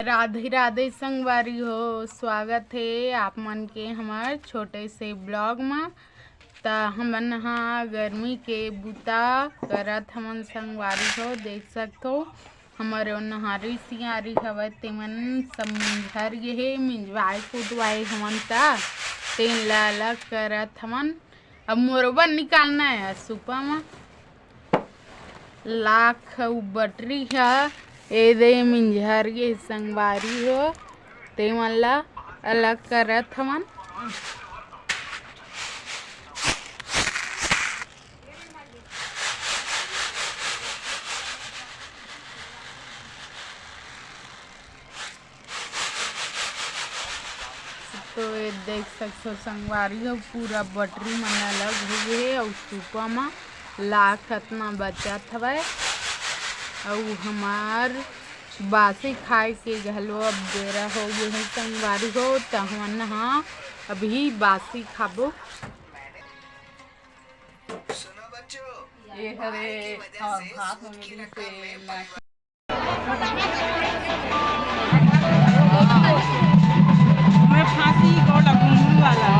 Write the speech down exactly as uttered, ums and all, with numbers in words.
राधे राधे संगवारी हो, स्वागत हे आप मन के हमर छोटे से blog म। त हमन ह गर्मी के बुता करत हमन संगवारी हो, देख सकथो हमर ओनहारी सियारी हवय, तेमन सब मिंझर गे हे, मिंजवाए कुटवाए हमन त तेन ला अलग करत हमन। अब मोर बर निकालना हे सुपा म। लाख अउ बटरी ह ए दे मिंझर गे संगवारी हो, तेमन ला अलग करत हवन। तो ये देख सकथो संगवारी हो, पूरा बटरी मन अलग हो गे हे अउ सुपा म लाख अतना बचत हवय। अउ हमार बासी खाए के घलो अब बेरा हो गे हे संगवारी हो, त हमन ह अभी बासी खाबो। ये हरे, हाँ, भात में मिली से मैं फांसी को लगूंगी वाला।